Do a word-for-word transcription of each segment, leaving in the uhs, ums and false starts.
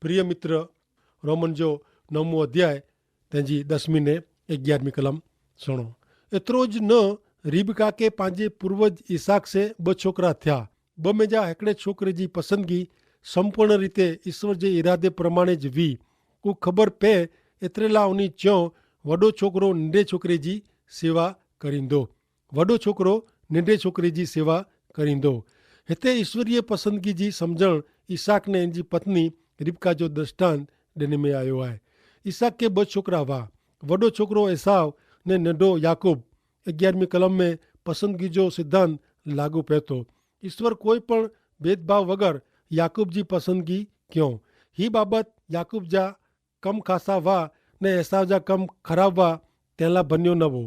પ્રિય મિત્ર, રોમન જો નવમો અધ્યાય તેની દસમી ને અગિયારમી કલમ સુણો. એતરો જ ન, રિબકા કે પાંજે પૂર્વજ ઇસાક સે બ છોકરા થ્યા. બ મેં જા હેકડ઼ે છોકરે જી પસંદગી સંપૂર્ણ રીતે ઇશ્વર જે ઇરાદે પ્રમાણે જ વી. ઉં ખબર પૈ એતરેલા ઉની ચ્યો, વડો છોકરો નિડે છોકરે જી સેવા કરીંદો. વડો છોકરો નિડે છોકરે જી સેવા કરીંદો. હેતા ઇશ્વરીય પસંદગી જી સમઝણ ઇસાક ને એન જી પત્ની રિબકા જો દ્રષ્ટાંત દેને મેં આયો હૈ. ઇસાક કે બ છોકરા વા. વડો છોકરો એસાવ ને નડો યાકૂબ. અગિયારમી કલમ મેં પસંદગી જો સિદ્ધાંત લાગુ પૈતો. ઇશ્વર કોઈ પણ ભેદભાવ વગર યાકૂબ જી પસંદગી ક્યો. હી બાબત યાકૂબ જા કમ ખાસા વા ને એસાવ જા કમ ખરાબ વા તેલા ભન્યો નવો.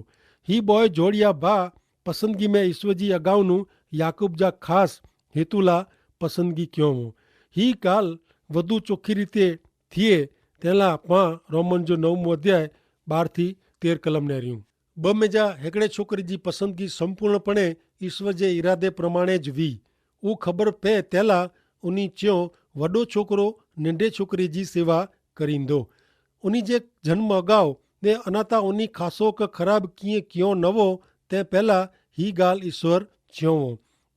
હી બોય જોડિયા ભા પસંદગી મેં ઇશ્વર જી અગાઉનું યાકૂબ જા ખાસ હેતુલા પસંદગી ક્યો વો. હી ગાલ વધુ ચોખી રીતે થિયે તેલા પાં રોમન જો નવમો અધ્યાય બાર થી તેર કલમ ને રહ્યું. બ મેં જા હેકડ઼ે છોકરી જી પસંદગી સંપૂર્ણપણે ઇશ્વર જે ઇરાદે પ્રમાણે જ વી. ઉં ખબર પૈ તેલા ઉની ચ્યો, વડો છોકરો નેંડે છોકરી જી સેવા કરીંદો. ઉની જે જન્મ અગાઉ ને અનાતા ઉની ખાસો કે ખરાબ કિંય કિયો નવો તે પહેલા હી ગાલ ઇશ્વર ચ્યોવો.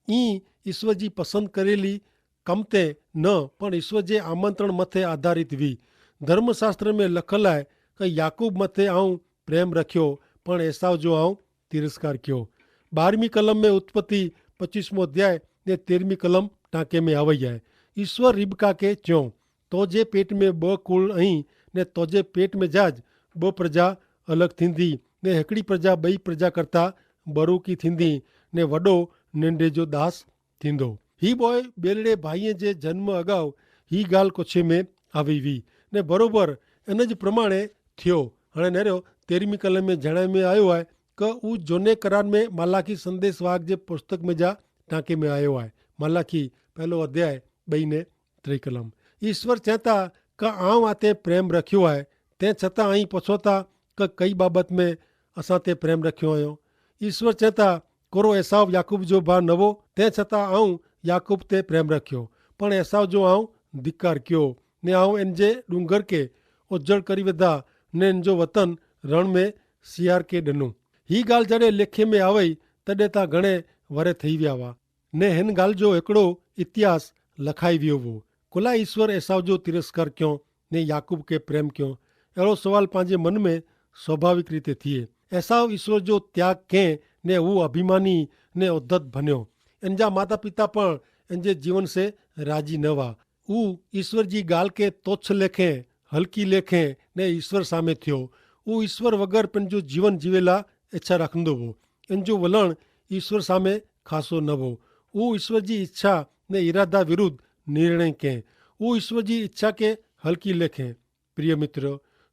ઇં ઇશ્વર જી પસંદ કરેલી કમતે ન પણ ઇશ્વર જે આમંત્રણ મતે આધારિત વી. ધર્મશાસ્ત્ર મેં લખલ આય કે યાકૂબ મતે આઉં પ્રેમ રખ્યો પણ એસાવ જો આઉં તિરસ્કાર ક્યો. બારમી કલમ મેં ઉત્પત્તિ પચ્ચીસમો અધ્યાય ને તેરમી કલમ ટાંકે મેં આવય આય. ઇશ્વર રિબકા કે ચ્યો, તો જે પેટ મેં બ કુળ અહીં ને તો જે પેટ મેં જા જ બ પ્રજા અલગ થીંદી ને હેકડી પ્રજા બઈ પ્રજા કરતા બરૂકી થીંદી ને વડો નેંડે જો દાસ થીંદો. હી બોય બેલડે ભાઈએ જે જન્મ અગાઉ હી ગાલ કોછે મેં આવી વી ને બરોબર એન જ પ્રમાણે થ્યો. હણે નેરો તેરમી કલમ મેં જણાય મેં આયો હૈ કે ઉં જોને કરાર મેં માલાખી સંદેસવાગ જે પુસ્તક મેં જા ટાંકે મેં આયો હૈ. માલાખી પહેલો અધ્યાય બઈ ને ત્રિકલમ. ઇશ્વર ચેતા કે આઉં આતે પ્રેમ રખ્યો હૈ તે છતાં અહીં પછોતા કે કઈ બાબત મેં અસાં તે પ્રેમ રખ્યો હૈ? ઇશ્વર ચેતા, કોરો એસાવ યાકૂબ જો ભા નવો તે છતાં આઉં યાકૂબ તે પ્રેમ રખ્યો પણ એસાવ જો આઉં ધિક્કાર ક્યો ને આઉં એન જે ડુંગર કે ઓજ્જડ કરી વધા ને એન જો વતન રણ મેં સિયાર કે ડનું. હી ગાલ જડે લેખે મેં આવય તદે તા ઘણે વરે થઈ વ્યા વા. ને હેન ગાલ જો એકડો ઇતિહાસ લખાઈ વ્યો વો. કોલા ઇશ્વર એસાવ જો તિરસ્કાર ક્યો ને યાકૂબ કે પ્રેમ ક્યો? એડો સવાલ પાંજે મન મેં સ્વાભાવિક રીતે થિયે. એસાવ ઇશ્વર જો ત્યાગ કેહ ને ઉં અભિમાની ને ઉદ્ધત ભન્યો. એન જા માતા પિતા પણ એન જે જીવન સે રાજી ન વા. ઉં ઇશ્વર જી ગાલ કે તોચ્છ લેખે હલકી લેખે ને ઇશ્વર સામે થ્યો. ઉં ઇશ્વર વગર પેનજો જીવન જીવેલા એચ્છા રાખંદો વો. એન જો વલણ ઇશ્વર સામે ખાસો ન વો. ઉં ઇશ્વર જી ઇચ્છા ને ઇરાદા વિરુદ્ધ નિર્ણય કેહ. ઉં ઇશ્વર જી ઇચ્છા કે હલકી લેખે. પ્રિય મિત્ર,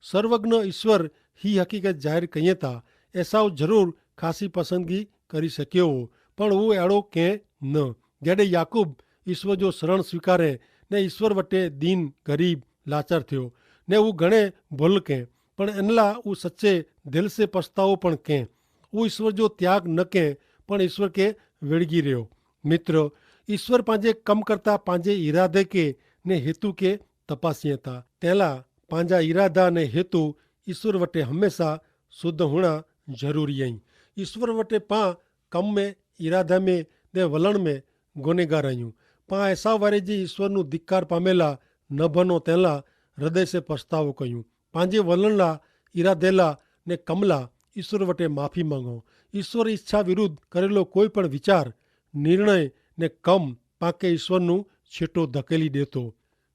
સર્વજ્ઞ ઇશ્વર હી હકીકત જાહેર કહિયે તા એસાવ જરૂર ખાસી પસંદગી કરી શક્યો વો. પણ ઉં એડો કેહ ન. જેડે યાકૂબ ઇશ્વર જો સરળ સ્વીકારે ને ઇશ્વર વટે દીન ગરીબ લાચાર થ્યો ને ઉં ઘણે ભલ કેહ. પણ એનલા ઉં સચ્ચે દિલ સે પછતાવો પણ કેહ. ઉં ઇશ્વર જો ત્યાગ ન કેહ પણ ઇશ્વર કે વેડગી રહ્યો. મિત્ર, ઇશ્વર પાંજે કમ કરતા પાંજે ઇરાદે કે ને હેતુ કે તપાસિયે તા તેલા પાંજા ઇરાદા ને હેતુ ઇશ્વર વટે હમેંસા સુધ હુણા જરૂરી અહીં. ઇશ્વર વટે પાં કમ મેં ઇરાદા મેં ને વલણ મેં ગોનેગાર અહ્યું. પાં એસાવ વારે જી ઇશ્વરનું ધિક્કાર પામેલા ન ભનો તેલા હૃદય સે પછતાવો કહ્યું. પાંજે વલણલા ઇરાદેલા ને કમલા ઇશ્વર વટે માફી માંગો. ઇશ્વર ઇચ્છા વિરુદ્ધ કરેલો કોઈ પણ વિચાર નિર્ણય ને કમ પાંકે ઇશ્વરનું છેટો ધકેલી દેતો.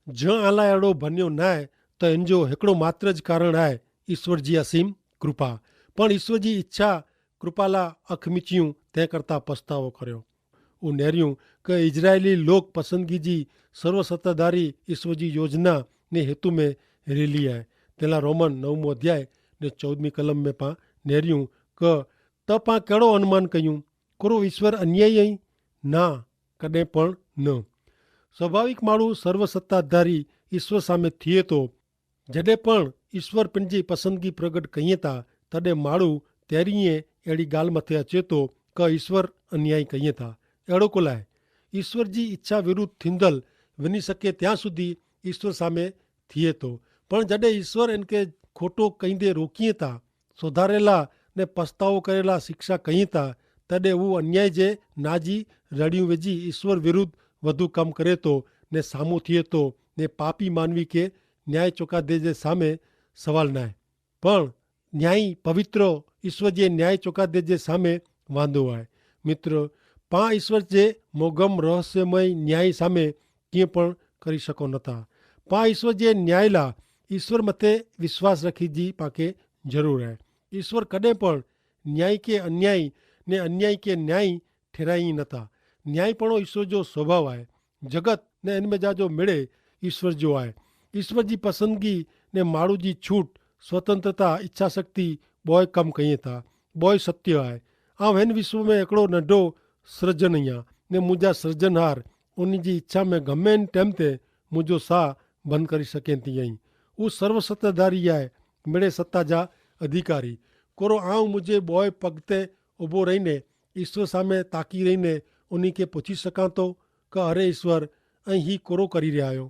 જ આલા એડો ભન્યો નાય તો એનજો હેકડો માત્ર જ કારણ આય ઇશ્વર જી અસીમ કૃપા. પણ ઇશ્વર જી ઇચ્છા કૃપાલા અખમિચ્યું તે કરતા પસ્તાવો કર્યો. ઉનેર્યું કે ઇઝરાયેલી લોક પસંદગી જી સર્વસત્તાધારી ઇશ્વર જી યોજના ને હેતુ મેં રેલી આય. તેલા રોમન નવમો અધ્યાય ને ચૌદમી કલમ મેં પા નેર્યું કે, તો પા કેડો અનુમાન કહ્યું? કોરો ઇશ્વર અન્યાયી અહીં? ના, કદે પણ ન. સ્વાભાવિક માળું સર્વસત્તાધારી ઇશ્વર સામે થિયે તો જડે પણ ઇશ્વર પનજી પસંદગી પ્રગટ કહિયે તા તદે માળું તેરીએ એડી ગાલ મતે અચેતો કે ઇશ્વર અન્યાયી કહિયે તા. એડો કોલાએ ઇશ્વર જી ઇચ્છા વિરુદ્ધ થીંદલ વિની શકે ત્યાં સુધી ઇશ્વર સામે થિયે તો. પણ જડે ઈસ્વર એનકે ખોટો કઈંદે રોકિયે તા, સુધારેલા ને પસ્તાવો કરેલા શિક્ષા કહિયે તા, તદે ઉં અન્યાય જે નાજી રડ઼િયું વેજી ઈસ્વર વિરુદ્ધ વધુ કમ કરે તો, ને સામો થિયે તો, ને પાપી માનવી કે ન્યાય ચોકાદે જે સામે સવાલ નાય. પણ ન્યાયી પવિત્ર ઈસ્વર જે ન્યાયી ચોકાદે જે સામે વાંધો આય. મિત્ર, પાં ઈસ્વર જે મોગમ રહસ્યમય ન્યાયી સામે કિંપણ કરી શકો નતા. પાં ઈસ્વર જે ન્યાયી લા ઈસ્વર મતે વિશ્વાસ રખી જી પાંકે જરૂર આય. ઈસ્વર કદે પણ ન્યાયી કે અન્યાયી ને અન્યાયી કે ન્યાયી ઠેરાઈ નતા. ન્યાયી પણ ઈસ્વર જો સ્વભાવ આય. જગત ને એન મેં જા જો મેળે ઈસ્વર જો આય. ઈસ્વર જી પસંદગી ને માણૂ જી છૂટ, સ્વતંત્રતા, ઇચ્છાશક્તિ બોય કમ કહિયે તા, બોય સત્ય આય. આવ હેન વિશ્વ મેં એકડો નંડો સર્જન અહિયા, ને મુજા સર્જનહાર ઉની જી ઇચ્છા મેં ગમે ટેમ તે મુજો સાહ બંધ કરી સકે તી અહીં. ઉસ સર્વસત્તાધારી આય, મેળે સત્તા જા અધિકારી. કોરો આવ મુજે બોય પગ તે ઉભો રહી ને ઈસ્વર સામે તાકી રહી ને ઉની કે પૂછી સકાં તો, કે અરે ઈસ્વર, અહીં હી કોરો કરી રહ્યા હો?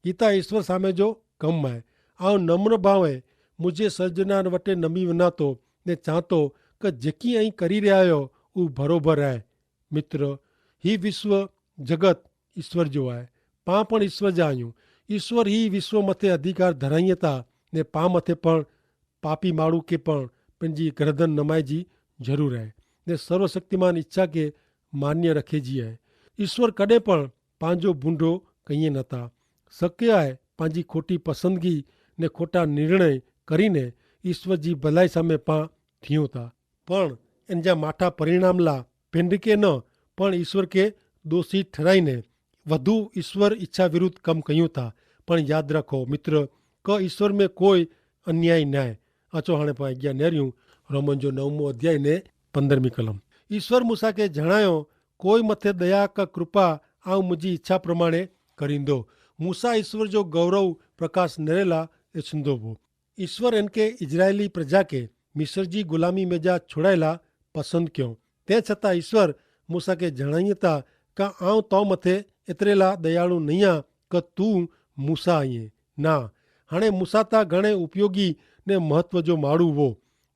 હિતા ઈસ્વર સામે જો કમ આય. આવ નમ્ર ભાવે મુજે સર્જનાર વટે નમી વનાતો, ને ચાંતો કે જેકી અહીં કરી રહ્યા હો ઉં ભરોભર આય. મિત્ર, હી વિશ્વ જગત ઈસ્વર જો આય. પાં પણ ઈસ્વર જા આયું. ઈસ્વર હી વિશ્વ મતે અધિકાર ધરાઈ તા, ને પાં મતે પણ પાપી માણૂ કે પણ પનજી ગરદન નમાઈ જી જરૂર આય, ને સર્વશક્તિમાન ઇચ્છા કે માન્ય રખે જી આય. ઈસ્વર કદે પણ પાંજો ભૂંડો કહિયે નતા. શક્ય આય પાંજી ખોટી પસંદગી ને ખોટા નિર્ણય કરીને ઈસ્વર જી ભલાઈ સામે પાં થિયું તા. પણ એન જા માઠા પરિણામલા પેંડકે ન પણ ઈસ્વર કે દોષી ઠરાઈને વધુ ઈસ્વર ઇચ્છા વિરુદ્ધ કમ કહ્યું તા. પણ યાદ રાખો મિત્ર, કે ઈસ્વર મેં કોઈ અન્યાય નાય. અચો હાણે પાં અજ્ઞા નેર્યું. રોમન જો નવમો અધ્યાય ને પંદ્રહમી કલમ. ઈસ્વર મૂસા કે જણાયો, કોઈ મતે દયા કા કૃપા આવ મુજી ઇચ્છા પ્રમાણે કરીંદો. મૂસા ઈસ્વર જો ગૌરવ પ્રકાશ નેરેલા એછંદો વો. ઈસ્વર એનકે ઇઝરાયેલી પ્રજા કે મિસર જી ગુલામી મેં જા છોડાયેલા પસંદ ક્યો. તે છતાં ઈસ્વર મૂસા કે જણાયે તા, કા આઉં તો મતે એતરેલા દયાળુ નહિયા કે તું મૂસા આયે? ના. હાણે મૂસા તા ઘણે ઉપયોગી ને મહત્વ જો માડૂ વો.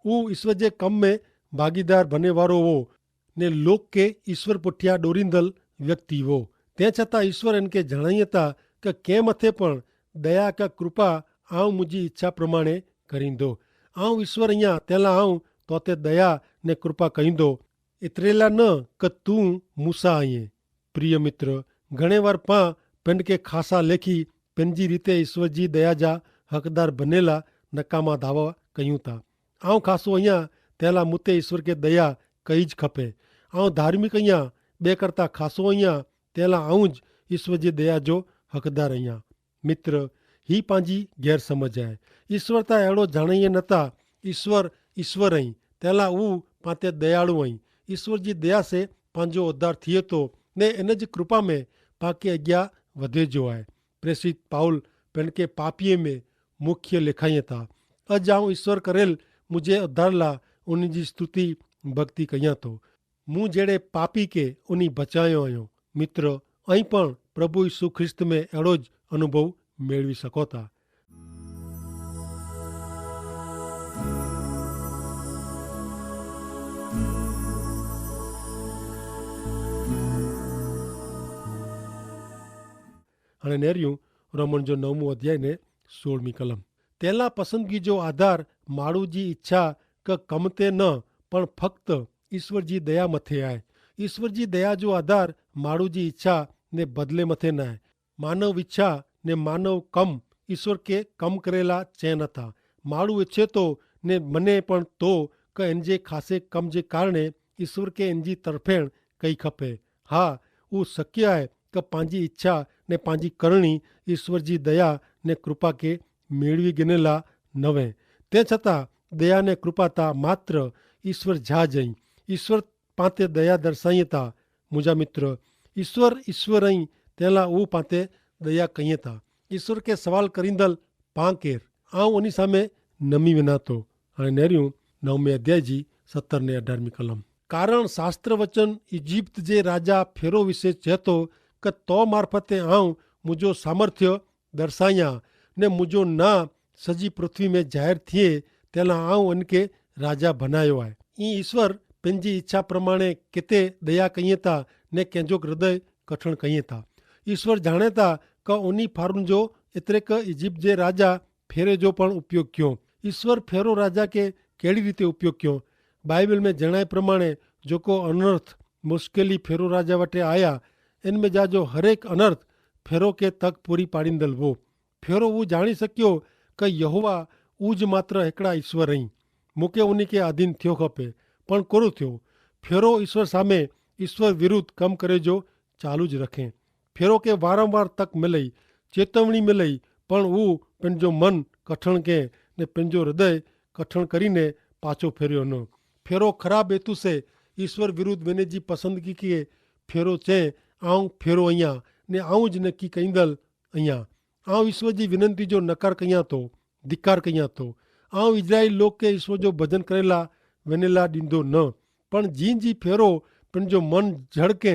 ઉં ઈસ્વર જે કમ મેં ભાગીદાર ભનેવારો વો, ને લોક કે ઈસ્વર પુઠ્યા ડોરીંદલ વ્યક્તિ વો. તે છતાં ઈસ્વર એનકે જણાયે તા કે કેં મતે પણ દયા કા કૃપા આઉં મુજી ઇચ્છા પ્રમાણે કરીંદો. આઉં ઈસ્વર અહિયા તેલા આઉં તો તે દયા ને કૃપા કહીંદો, એતરેલા ન કે તું મૂસા આયે. પ્રિય મિત્ર, ઘણે વાર પાં પેંડ કે ખાસા લેખી પેનજી રીતે ઈસ્વર જી દયા જા હકદાર ભનેલા નકામા ધાવા કહ્યું તા. આઉં ખાસો અહિયા તેલા મુતે ઈસ્વર કે દયા કઈ જ ખપે. આઉં ધાર્મિક અહિયા બે કરતા ખાસો અહિયા તેલા આઉં જ ઈસ્વર જી દયા જો હકદાર અહિયા. મિત્ર, હી પાંજી ગેરસમજ હૈ. ઈસ્વર તા એડો જાણીએ નતા. ઈસ્વર ઈસ્વર અહીં તેલા ઉં પાંતે દયાળુ અહીં. ઈસ્વર જી દયા સે પાંજો ઉદ્ધાર થિયે તો, ને એન જ કૃપા મેં પાંકે અજ્ઞા વધે જો આય. પ્રેસિત પાઉલ પેન કે પાપીએ મેં મુખ્ય લેખાઈ થા. અજ આઉં ઈસ્વર કરેલ મુઝે ઉદ્ધારલા ઉની જી સ્તુતિ ભક્તિ કહિયા તો. મુઝે પાપી કે ઉની બચાયો અયો. મિત્ર, અહીં પણ પ્રભુ ઈસુ ખ્રિસ્ત મેં એડો જ અનુભવ મેળવી શકો થા. અને નેર્યું રોમન જો નવમું અધ્યાય ને સોળમી કલમ. તેલા પસંદગી જો આધાર માડૂ જી ઇચ્છા કે કમતે ન, પણ ફક્ત ઈસ્વર જી દયા મતે આય. ઈસ્વર જી દયા જો આધાર માડૂ જી ઇચ્છા ને બદલે મતે નાય. માનવ ઇચ્છા ને માનવ કમ ઈસ્વર કે કમ કરેલા ચેન થા. માડૂ ઇચ્છે તો ને મને પણ તો કે એન જે ખાસે કમ જે કારણે ઈસ્વર કે એન જી તરફેણ કઈ ખપે. હા, ઉસ શક્ય આય કે પાંજી ઇચ્છા ને પાંજી કરણી ઈસ્વર જી દયા ને કૃપા કે મેળવી ગિનેલા નવે. તે છતાં દયા ને કૃપા તા માત્ર ઈસ્વર જા જઈ. ઈસ્વર પાંતે દયા દર્શાઈ તા. મુજા મિત્ર, ઈસ્વર ઈસ્વર અહીં તેલા ઉ પાંતે દયા કહિયે તા. ઈસ્વર કે સવાલ કરીંદલ પાંકેર આઉં અની સામે નમી વિના તો. અને નેર્યું નવમે અધ્યાય જી સત્તર ને અઢારમી કલમ. કારણ શાસ્ત્રવચન ઇજિપ્ત જે રાજા ફેરો વિશે ચેતો કે તો મારફતે આઉં મુજો સામર્થ્ય દર્શાયા ને મુજો ના સજી પૃથ્વી મેં જાહેર થિયે તેલા આઉં અનકે રાજા ભનાયો આય. ઈ ઈસ્વર પનજી ઇચ્છા પ્રમાણે કેતે દયા કહિયે તા ને કેંજો હૃદય કઠણ કહિયે તા. ઈસ્વર જાણે તા કે ઉની ફારુન જો એતરે કે ઇજિપ્ત જે રાજા ફેરે જો પણ ઉપયોગ ક્યો. ઈસ્વર ફેરો રાજા કે કેડી રીતે ઉપયોગ ક્યો? બાઈબલ મેં જણાય પ્રમાણે જોકો અનર્થ મુશ્કેલી ફેરો રાજા વટે આયા એન મેં જા જો હરેક અનર્થ ફેરો કે તક પૂરી પાડીંદલ વો. ફેરો ઉજાણી શક્યો કે યહોવા ઉજ માત્ર હેકડા ઈસ્વર અહીં, મુકે ઉની કે આધીન થયો ખપે. પણ કોરો થયો? ફેરો ઈસ્વર સામે ઈસ્વર વિરુદ્ધ કમ કરે જો ચાલુ જ રખે. ફેરો કે વારંવાર તક મિલઈ, ચેતવણી મિલઈ, પણ ઉં પનજો મન કઠણ કે ને પનજો હૃદય કઠણ કરીને પાછો ફેર્યો ન. ફેરો ખરાબ હેતુ સે ઈસ્વર વિરુદ્ધ વેને જી પસંદગી કે ફેરો ચે, આઉં ફેરો અહિયા ને આઉં જ નક્કી કઈંદલ અહિયા. આઉં ઈસ્વર જી વિનંતી જો નકાર કહિયા તો, ધિક્કાર કહિયા તો. આઉં ઇઝરાયેલ લોગ કે ઈસ્વર જો ભજન કરેલા વેનેલા દીંધો ન. પણ જીન જી ફેરો પનજો મન ઝડકે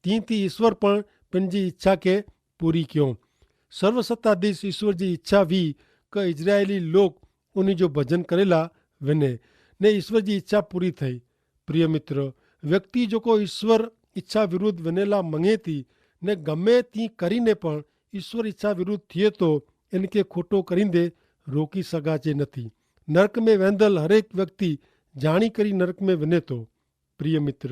તી તી ઈસ્વર પણ પનજી ઇચ્છા કે પૂરી ક્યો. સર્વસત્તાધીશ ઈસ્વર જી ઇચ્છા વી કે ઇઝરાયેલી લોગ ઉની જો ભજન કરેલા વેને ને ઈસ્વર જી ઇચ્છા પૂરી થઈ. પ્રિય મિત્ર, વ્યક્તિ જોકો ઈસ્વર ઇચ્છા વિરુદ્ધ વેનેલા મંગેતી ને ગમે તી કરીને પણ ઈસ્વર ઇચ્છા વિરુદ્ધ થિયે તો એનકે ખોટો કરીંદે રોકી સગાચે નથી. નર્ક મેં વેંધલ હરેક વ્યક્તિ જાણી કરી નર્ક મેં વેને તો. પ્રિય મિત્ર,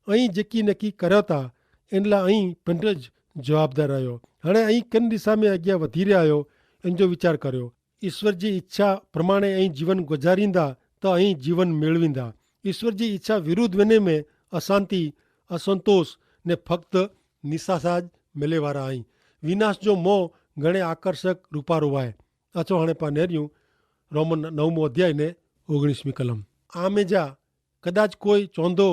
અહીં જેકી નકી કરાતા એનલા અહીં પંડ જ જવાબદાર આયો. હણે અહીં કન દિશા મેં અગિયા વધી રહ્યા આયો એન જો વિચાર કર્યો. ઈસ્વર જી ઇચ્છા પ્રમાણે અહીં જીવન ગજારીંદા તો અહીં જીવન મેળવીંદા. ઈસ્વર જી ઇચ્છા વિરુદ્ધ વેને મેં અશાંતિ, અસંતોષ ને ફક્ત નિસાસાજ મેલેવારા અહીં. વિનાશ જો મોં ઘણે આકર્ષક રૂપારો વાય. અચો હણે પા નેર્યું રોમન નવમો અધ્યાય ને ઓગણીસમી કલમ. આમે જા કદાચ કોઈ ચોંધો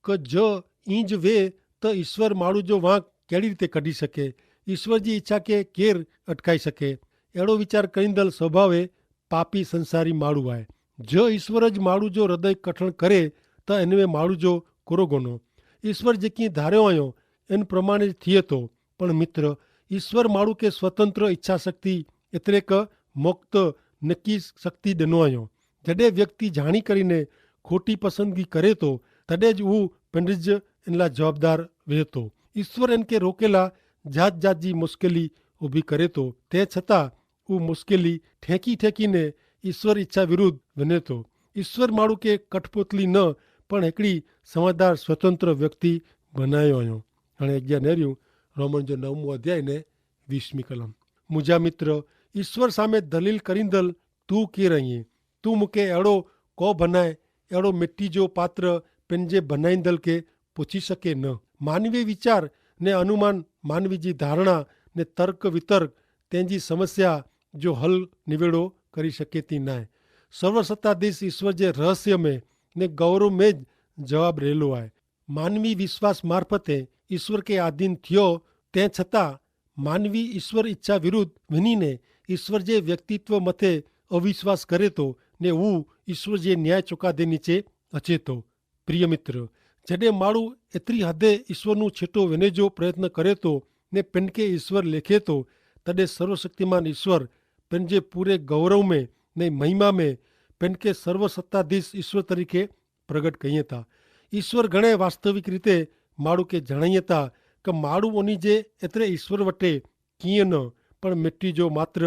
કે જો ઇંજ વે તો ઈસ્વર માળું જો વાંક કેડી રીતે કઢ઼ી શકે? ઈસ્વર જી ઇચ્છા કે કેર અટકાઈ શકે? એડો વિચાર કરીંદલ સ્વભાવે પાપી સંસારી માળું આય. જો ઈસ્વર જ માળું જો હૃદય કઠણ કરે તો એનવે માળું જો કોરો ગોનો? ઈસ્વર જેકી ધાર્યો આયો એન પ્રમાણે જ થિયે તો. પણ મિત્ર, ઈસ્વર માળું કે સ્વતંત્ર ઇચ્છાશક્તિ એતરે કે મુક્ત નક્કી શક્તિ દેનો આયો. જડે વ્યક્તિ જાણી કરીને ખોટી પસંદગી કરે તો તદે જ ઉં પંડિજ એનલા જવાબદાર વહેતો. ઈસ્વર એનકે રોકેલા જાત જાત જી મુશ્કેલી ઉભી કરે તો તે છતાં ઉં મુશ્કેલી ઠેંકી ઠેંકીને ઈસ્વર ઇચ્છા વિરુદ્ધ વને તો. ઈસ્વર માળું કે કઠપુતલી ન પણ હેકડી સમજદાર સ્વતંત્ર વ્યક્તિ બનાયો અયો. અને અજ્ઞા નેર્યું રોમન જો નવમું અધ્યાય ને વીસમી કલમ. મુજા મિત્ર, ઈસ્વર સામે દલીલ કરીંદલ તું કે રહીએ? તું મુકે એડો કો ભનાય? એડો મિટ્ટી જો પાત્ર પેનજે ભનાઈંદલ કે પૂછી શકે ન. માનવી વિચાર ને અનુમાન, માનવી જી ધારણા ને તર્ક વિતર્ક તેની સમસ્યા જો હલ નિવેડો કરી શકેતી નાય. સર્વસત્તાધીશ ઈસ્વર જે રહસ્ય મેં ને ગૌરવ મેં જ જવાબ રહેલો આય. માનવી વિશ્વાસ મારફતે ઈસ્વર કે આધીન થયો, તે છતાં માનવી ઈસ્વર ઇચ્છા વિરુદ્ધ વિનીને ઈસ્વર જે વ્યક્તિત્વ મતે અવિશ્વાસ કરે તો ને ઉં ઈસ્વર જે ન્યાય ચોકાદે નીચે અચેતો. પ્રિય મિત્ર, જડે માળું એતરી હદે ઈસ્વરનું છેટો વેને જો પ્રયત્ન કરે તો ને પેનકે ઈસ્વર લેખે તો, તદે સર્વશક્તિમાન ઈસ્વર પેનજે પૂરે ગૌરવ મેં ને મહિમા મેં પેનકે સર્વસત્તાધીશ ઈસ્વર તરીકે પ્રગટ કહિયે તા. ઈસ્વર ઘણે વાસ્તવિક રીતે માળું કે જણાયે તા કે માળું ઓની જે એતરે ઈસ્વર વટે કિંય ન પણ મિટ્ટી જો માત્ર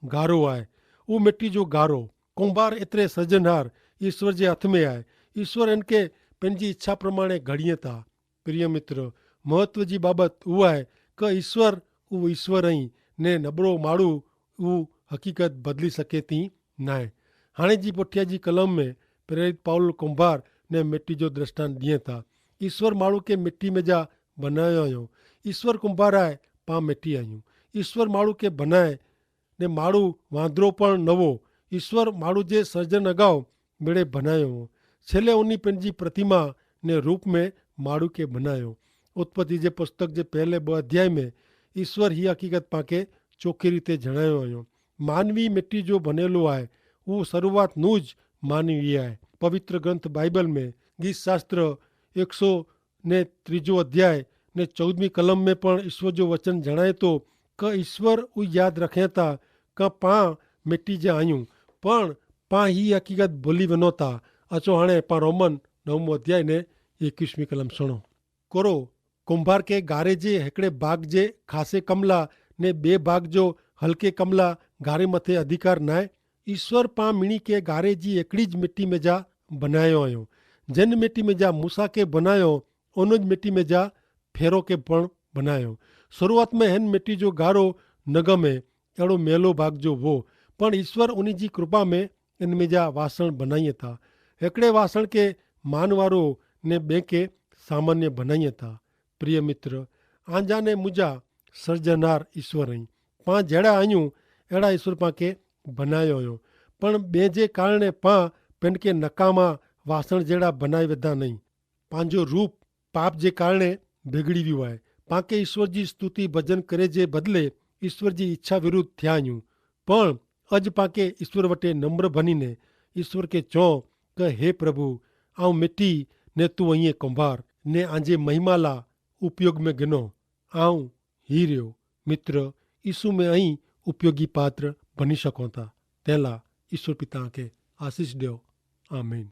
ગારો આય. ઉં મિટ્ટી જો ગારો કોંભાર એતરે સર્જનહાર ઈસ્વર જે હાથ મેં આય. ઈસ્વર એનકે પેનજી ઇચ્છા પ્રમાણે ઘડિયે તા. પ્રિય મિત્ર, મહત્વ જી બાબત ઉઆય કે ઈસ્વર ઉં ઈસ્વર અહીં ને નબરો માળું ઉં હકીકત બદલી શકેતી નાય. હાણે જી પોઠ્યા જી કલમ મેં પ્રેરિત પાઉલ કુંભાર ને મિટ્ટી જો દ્રષ્ટાંત દિયે તા. ઈસ્વર માળું કે મિટ્ટી મેં જા બનાયો અયો. ઈસ્વર કુંભાર આય, પા મિટ્ટી આયું. ઈસ્વર માળું કે બનાય ને માળું વાંદરો પણ નવો. ઈસ્વર માળું જે સર્જન અગાઉ મેળે ભનાયો હો. છેલ્લે ઉની પેનજી પ્રતિમા ને રૂપ મેં માળું કે ભનાયો. ઉત્પત્તિ જે પુસ્તક જે પહેલે બહ અધ્યાય મેં ઈસ્વર હી હકીકત પાંકે ચોખી રીતે જણાયો અયો. માનવી મેટી જો ભનેલો આય ઉં શરૂઆત નું જ માનવી આય. પવિત્ર ગ્રંથ બાઈબલ મેં ગીત શાસ્ત્ર એકસો ને ત્રીજો અધ્યાય ને ચૌદમી કલમ મેં પણ ઈસ્વર જો વચન જણાયતો કે ઈસ્વર ઉં યાદ રખેતા કે પાં મેટી જે આયું. પણ પાં હી હકીકત ભોલી વનો તા. અચો હણે પાં રોમન નવમો અધ્યાય ને એકવીસમી કલમ સુણો. કોરો કોંભાર કે ગારે જે હેકડ઼ે ભાગ જે ખાસે કમલા ને બે ભાગ જો હલકે કમલા ગારે મતે અધિકાર નાય. ઈસ્વર પાં મિણી કે ગારે જી એકડ઼ી જ મેટી મેં જા ભનાયો અયો. જેન મેટી મેં જા મૂસા કે ભનાયો ઓનો જ મેટી મેં જા ફેરો કે પણ ભનાયો. શરૂઆત મેં હેન મેટી જો ગારો નગમે એડો મેલો ભાગ જો વો. પણ ઈસ્વર ઉની જી કૃપા મેં એન મેં જા વાસણ ભનાઈ થા. હેકડ઼ે વાસણ કે માનવારો ને બેંકે સામાન્ય ભનાઈ થા. પ્રિય મિત્ર, આંજાને મુજા સર્જનાર ઈસ્વર અહીં. પાં જેડા આયું એડા ઈસ્વર પાંકે ભનાયો અયો. પણ બે જે કારણે પાં પેનકે નકામા વાસણ જેડા ભનાઈ વેધા નહીં. પાંજો રૂપ પાપ જે કારણે ભેગડી વ્યું આય. પાંકે ઈસ્વર જી સ્તુતિ ભજન કરે જે બદલે ઈસ્વર જી ઈચ્છા વિરુદ્ધ થ્યાયું. પણ અજ પાંકે ઈસ્વર વટે નમ્ર ભનીને ઈસ્વર કે ચો કે હે પ્રભુ, આઉં મેટી ને તું અહીં કોંભાર ને આજે મહિમાલા ઉપયોગ મેં ગિનો. આઉં હી રહ્યો. મિત્ર, ઈસુ મેં અહીં ઉપયોગી પાત્ર ભની શકો થા. તેલા ઈસુ પિતા કે આશીસ દ્યો. આમીન.